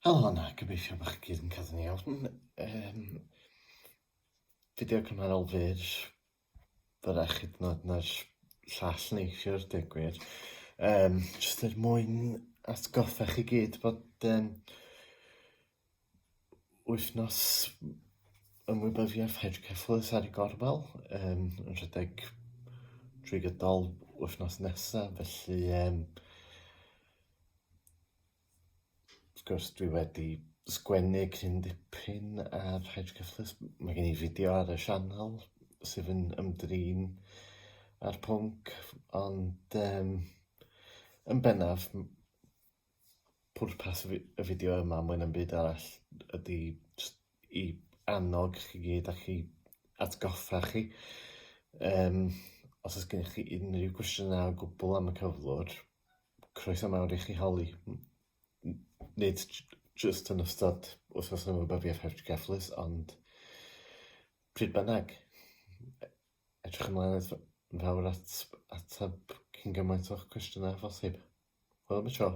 Helo 'na, gobeithio bod chi gyd yn cadw'n iawn. Um, fideo cymharol fyr, fyrrach hyd yn oed na'r llall neithiwr, dweud gwir. Um, jyst er mwyn atgoffa chi gyd bod um, wythnos ymwybyddiaeth hydrocephalus ar ei gorwel, um, yn rhedeg trwy gydol wythnos nesaf, felly um, Wrth gwrs dwi wedi sgwennu cryn dipyn ar hydrocephalus. Mae gen i fideo ar y sianel sydd yn ymdrin â'r pwnc, ond um, yn bennaf pwrpas y y fideo yma mwy na'm byd arall ydy jyst i annog chi gyd ac i atgoffa chi um, os oes gennych chi unrhyw gwestiynau o gwbl am y cyflwr, Croeso mawr i chi holi. Nid jyst yn ystod wythnos ymwybyddiaeth hydrocephalus, ond pryd bynnag. Edrych ymlaen yn fawr at ateb cyn gymaint o'ch cwestiynau â phosib. Hwyl am y tro.